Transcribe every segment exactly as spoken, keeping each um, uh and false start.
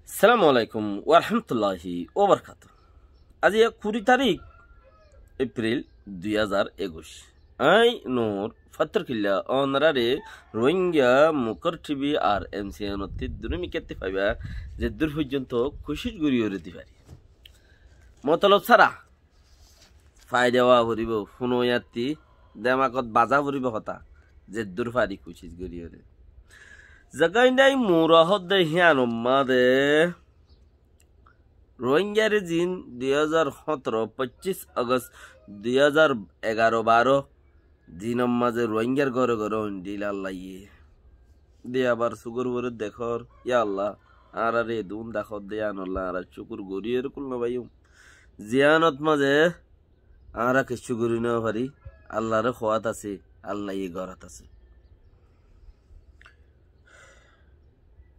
Assalamu alaikum warahmatulláhi wabarakátuhu. Aijja kuri tarík Epril dui házar ekuic. Añí Nur Fattorkilla ónoraré Rohingya Mukor T V ar M C N ottú durómikká faiba zeddúr foijjonto kucíc gorí óre di fari. Motolob sára faida ówa foribó, fúno yátti demakot bazá foribó hotá, zeddúr fari kucíc gorí óre. Zekáindai mura hoódde híyanor mazé Rohingyaré ziín dui házar hóñtoro, foccíc Agost dui házar egaro baro, ziínor mazé Rohingyar góre góre oindil Allaye. De abar sukor uore dekór, ya Allah, añáráre edún dekódde yíanolla añára cúkur gorí óre kúl no faiyúm. Ziyánot mazé añára kiccú gorí no fari, Allaré kuwát asé, Allaye górot asé.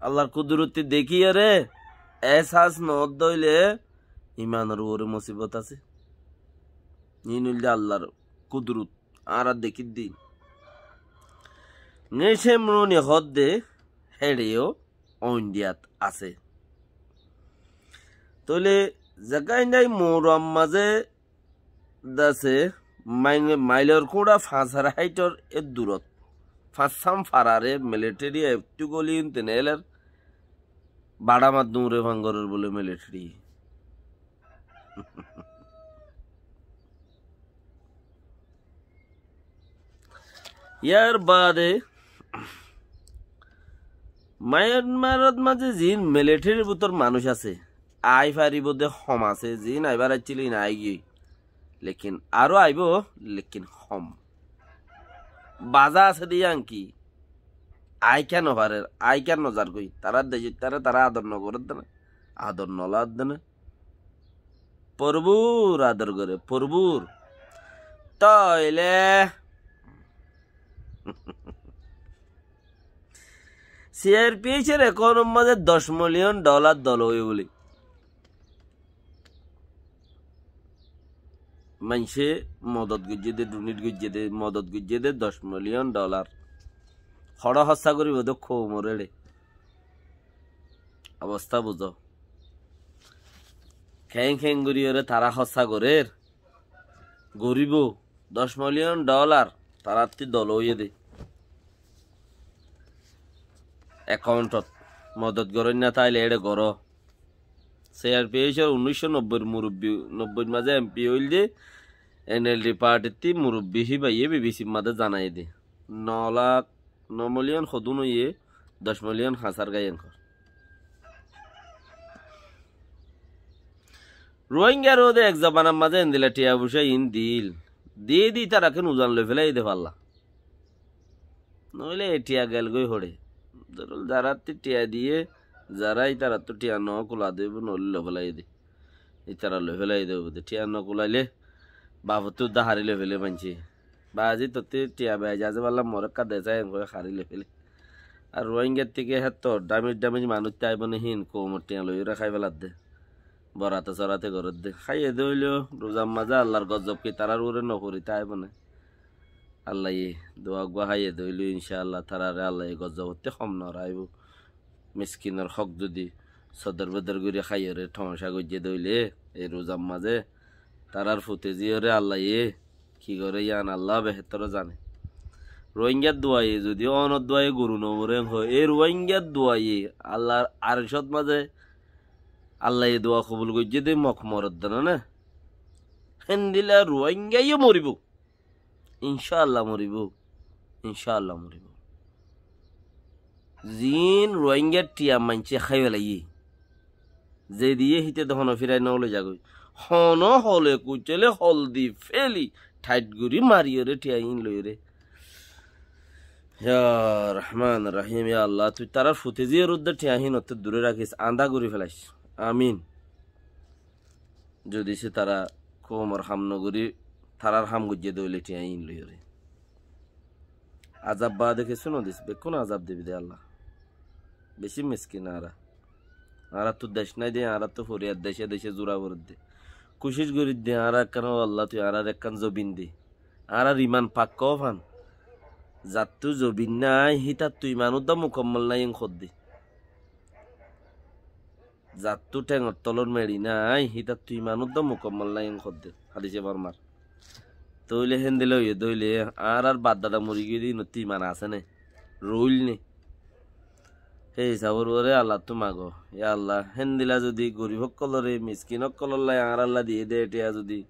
Allar kudurotti dekíyore ehsas no ódde óile imanor uore musibot asé. Iín óilde Allar kudurot, añára dekír de. Ŋécem runi hoódde héçe yó Indiyat asé. Tóile zekáindai muruam mazé dase mail-, mailor kúñça fañs ar háitor e durot. Fañs sam farare militeri ettú goli unte neler baça mar duñre fangoror bole militeri. Yar baade Mayanmarot mazé ziín militerir bútor manúic asé, ai faribó de hom asé, ziín aibar aiccíl iín aigiyói. Lekin aró aibó, lekin hom. Bazá asé de yían ki? Aiká nofarer, aiká nozargói. Tarár decóttaré tará ador nogorédde né, ador nolaádde né. Forbúr ador goré, forbúr. Tóile C R P H or ekóuntor mazé doc miliyón dholar dol óiye bóli. Maincé modot goijjé dé, dhunit goijjé dé, modot goijjé dé doc miliyón dholar. Hoçé hóssa goríbo dé koumor éçe. Obostá buzó. Keéng keéng goríyoré tará hóssa gorér. Goríbo. Doc miliyón dholar taráttu dol óiye dé. Ekkauntot modot goróinna táile éçe goró. C R P H or unnúiccó nobbóir murubbi, nobbóir mazé M P óil dé, N L D partittú murubbi híbayé B B C r mazé zanaiyé dé. No lak, no miliyón hodún óiye, doc miliyón hañsár gai enkor. Ruáingaré dé ek zobanar mazé endila thiañ fucá iín diíl. Diyé dé ítara kén uzan loi félaiyé dé falla. Noóile e thiañ gelgói hoçé. Zorúr zaráttu thiañ diyé, zará ítarattú thiañ noó kula dé óibo, noóile loi félaiyé dé. Ítara loi félaiyé dé óibo dé. Thiañ no kulailé, bafottú uddá harí loi félé maincé. Bazi tottú thiañ beja asé balla, more ekká de sai, enkói harí loi félé. Ar Ruáingattú ki hétto dhamij dhamij manúic táibo né, híin koumor thiañ loiyóre hái féladde. Borate sorate gorédde. Háiye dé óileyó, ruzar mazé Allar gozob ki tarár uore no fori táibo né. Allaye dua uggúa háiye dé óileyó, incá Allah, taráre Allaye gozobottú hom no raikbó. Miskinor hók zudi sodor bedor gorí háiyoré thomacá goijjé dé óile, ei ruzar mazé tarár fute zíyoré Allaye ki goré yían Allah behétor zane. Ruáingar duaye zudi ónor duaye goru no more hoó, ei Ruáingar duaye Allar arcót mazé Allaye dua kobul goijjé dé mok moredde no né. Héndila Ruáinga yó moribó. Incá Allah moribó. Incá Allah moribó. Ziín Ruáingar thiañ maincé hái félaiyé. Ze diyé híte de honó firai no loi zagói. Honó hole kucéle hol di féli, thait gorí mariyoré thiañ híin loiyóre. Ya Rahman Rahim, ya Allah, tui tarár fute zíyoré dé thiañ híinottú duré rakís, andá gorí félais. Amin. Zudi se tará koumor ham no gorí, tarár ham goijjé dé óile thiañ híin loiyóre. Azab baade kessú no dis, bekkún azab dibi dé Allah. Beci miskin añára. Añáráttu dec nái dé, añáráttu foriyar decé decé zura foredde. Kucíc gorídde, añára ekkán, ó Allah, tui añáráre ekkán zobin de. Añárar iman pakka ófan. Zattú zobin nái, hítattu iman uddá mukammol nái, en hoddé. Zattú théngor tolór meçi nái, hítattu iman uddá mukammal nái en hoódde, hádise Bormar. Tóile héndilla óiye dé óile, añárár bafdada mori giyé dé, inottú iman asé né? Roóil né? Hé hisabor uore Allattú mago. Ya Allah, héndilla zodi gorib ókkolóre, miskin ókkolólla añárálla diyé dé, etiya zodi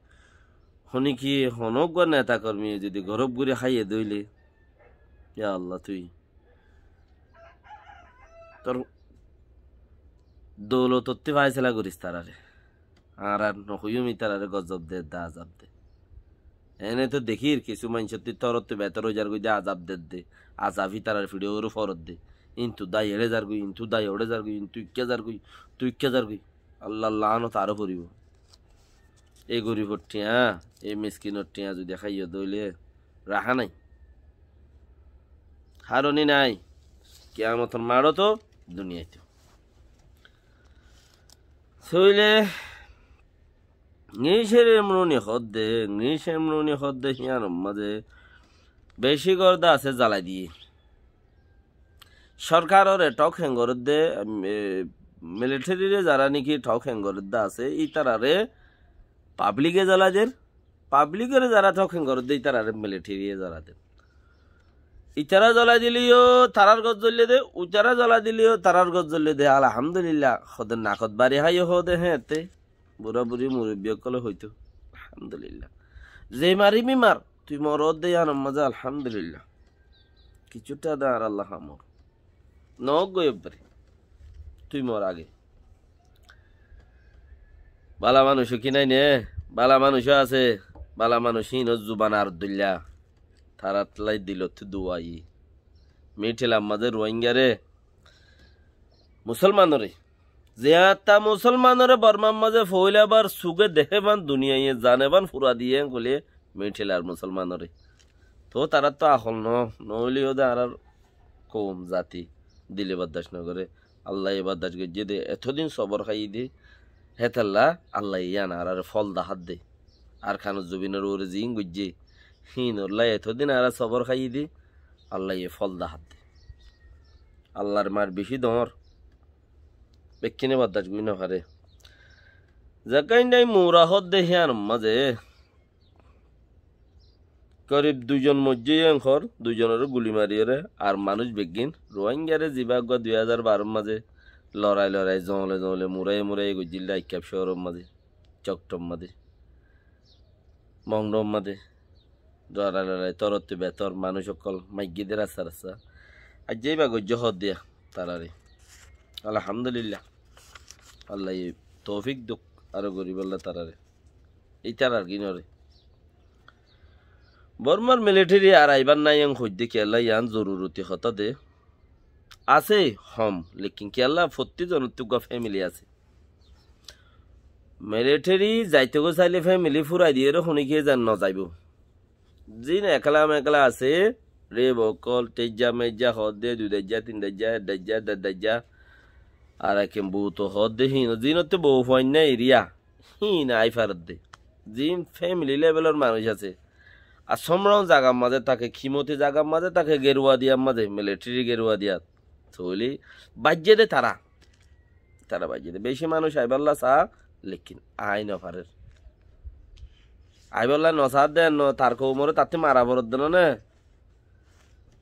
honíki honó uggúa neta kormiye zodi gorob gorí háiye dé óile, ya Allah, tui tor doulotottí faisala goris tarare. Añára nohoiyúm ítarare gozob de, de azab de. Ene to dekír, kissú maincótti torottú betor ói zargoi de, azab der de. Azab ítarar fiçóre forer de. Intu dái eçé zargoi, intu dái oçé zargoi, intu ikká zargoi, tu ikká zargoi. Allar laánot aró foribó. E goribor thiañ, e miskinor thiañ zodi háiyo dóile raha nái. Haroni nái. Kiyamotor maçot o, duniyait o. Tóile Ngic Emruni hoódde, Ngic Emruni hoódde híyanor mazé beci gór de asé zalai diyé. Sorkarore thók héng gorédde, em, e, militherire zará niki thók héng gorédde asé, ítarare pablike zalai der, pablikore zará thók héng gorédde, ítarare militheriye zalai der. Ítara zalai dileyó tarár gór zolde, uitara zalai dileyó tarár gór zolde, alhamdulillah, hóde nakot bari háiyo hóde héñtte. Bura buri murubbi ókkole hoito, alhamdulillah. Ze mari bimar, tui morot de yíanor mazé, alhamdulillah. Kissú tha de añárálla hamor. Noóggoi ebbere. Tui mor age. Bála manúic ó ki nái né? Bála manúic ó asé. Bála manúic híinor zuban ar dóilla. Tarálla dilottú duwa aiyé. Mithilar mazé Ruáingare, Musolmanore, ze añátta Musolmanore Bormar mazé foóila bar suge dehéban, duniyaiye zaneban fura diyé hoilé Mithilar Musolmanore. Toóu taráttu ahol noó, noóile yó de añárár koum, zati dile bardac nogoré. Allaye bardac goijjé dé, etodin sobor háiye dé, hétalla Allaye yían añárare fol dahádde. Arkanor zobinor uore ziín goijjé, híinolla etodin añára sobor háiye dé, Allaye fol dahádde. Allar mar bicí doóñr, bekkíne bardac gorí nofaré. Zekáin dái Mura hoódde híyanor mazé korib duizon moijjé yían hoór, duizonoré guli mariyóre, ar manúic beggín Ruáingare zibá eggúa dui házar baror mazé lorai lorai, zoóle zoóle, muráiye muráiye goijjíl dé Aikkaf cóoror mazé, Cokthom mazé, Mongdhom mazé, lorai lorai, torottú betor manúic ókkol maiggé dé rasta rasta. Aijja íba goijjé hoódde yá tarare. Alhamdulillah. Allaye toufik douk aró goríbolla tarare. Ítarar gínoré. Bormar militheri ar aibár nái en hoiddé kiyólla yían zoruroti hotá dé. Asé hom, lekin kiyólla fottí zonottú eggúa femili asé. Militheri zaitogói sailé femili furai diyóre honíkiye zan nozaibóu. Ziín ekla mekla asé, reb ókkol, theijja meijja hoódde, dui daijja, tin daijja, ek daijja, der daijja, ar ekkem buuto hoódde híin, ziínottú bou fuainná eriya, híin ai faredde. Ziín femili levelor manúic asé. Ar somron zagar mazé táke, kimoti zagar mazé táke, geruwa diyar mazé, militheri geruwa diyar. Tóile baijjé dé tará. Tará baijjé dé. Beci manúic aibálla saá, lekin ai nofarér. Aibálla nosaádde no, tar koumoré tattú mara foredde no né.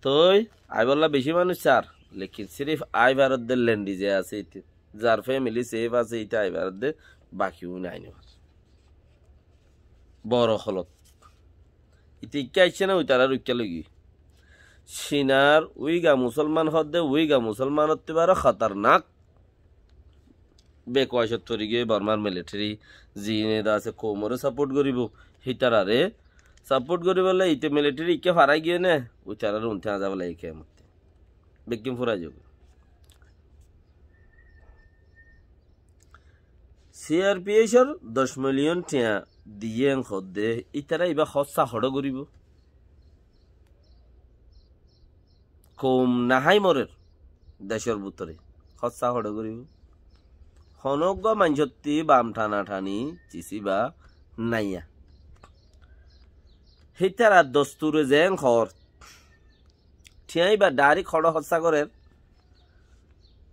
Toi aibálla beci manúic saár, lekin sirif ai faredde lendi ze asé íte. Zar femili sef asé íte ai faredde, baki uin ai nofarér. Boro holot. Íte ikká aiccé né, uitarár uikká loigiyói. Cinar Uiga Musolman hoódde, Uiga Musolmanottú baró hotarnak. Bekuwacot forigiyói Bormar militheri, ziíne de asé koumoré saport goríbou, hítararé saport goríbolla íte militheri ikká farai giyé né, uitararé untí añzá félaiye kiyamottí. Beggín furai zagói. Siyarpiyecor doc miliyón thiañ diyé en hoódde, ítara ibá hóssa hoçé goríbou? Koum nahái morer decor bútore, hóssa hoçé goríbou? Honó eggúa maincótti bam thana thani cisí ba naiya. Hítarar dosture zeén hoór, thiañ íba dhairék hoçé hóssa gorér,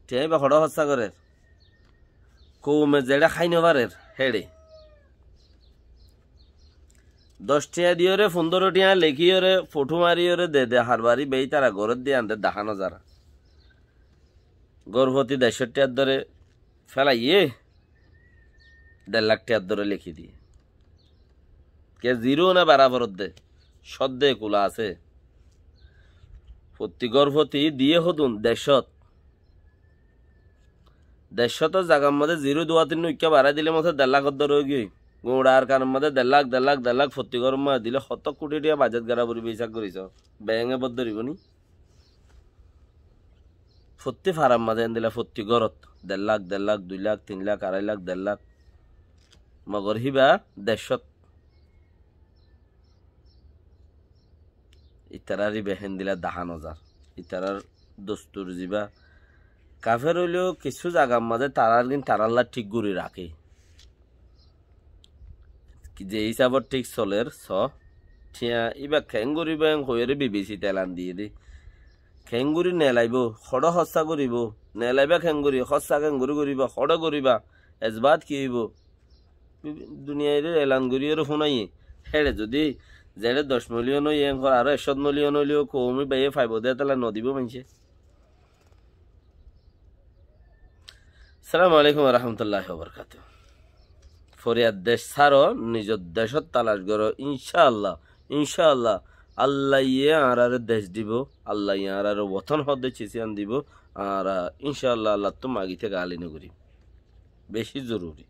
thiañ íba hoçé hóssa gorér. Koume zeçé hái nofarér, héçe. Doc thiañ diyóre, fundóro thiañ lekíyoré, fothu mariyóre de de harbari beí tara gorót diyan de dahá nozar. Górfoti decót thiañ dóre félaiyé, der lak thiañ dóre lekí diyé. Ke ziró na baraboródde, códde kula asé. Fottí górfoti diyé hodún decót. Decót zagar mazé ziró duwa tin uikká barái dile motó der lak dóre óigiyoi. Guñça Arkanor mazé der lak, der lak, der lak fottí góror mazé dile hoto kuthi thiañ bajet gera foribo, isab gorí só. Benge bóddoribó ni? Fottí farar mazé endilla fottí górot der lak, der lak, dui lak, tin lak, arái lak, der lak. Mogor híba decót. Ítarar íba héndilla dahá nozar. Ítarar dostur ziba. Kafer óileyo kissú zagar mazé tarár gín tarálla thík gorí raké. Ze hísabot thík soler, só. Thiañ íba keéngorí beng hoiyóre bibisite elan diyé dé. Keéngorí nelaibó, hoçé hóssa goríbou, nelaibá keéngorí, hóssa keéngorí goríba, hoçé goríba, esbat ki óibou? Duniyairé elan goríyoré fúnaiyé. Héçe zodi zeçé doc miliyon óiye, enkor aró ekcót miliyon óileyo koumi baiye faibó dé, táile nodibó maincé. Assalamu alaikum warahmatullahi wabarakatuhu. Foriyar dec sáro, nizor decót talac goró, incáalla, incáalla, Allaye añáráre dec dibó, Allaye añáráre wotón hoódde ciz yián dibó, añára incáalla Allattú magite gali nogorí. Beci zoruri.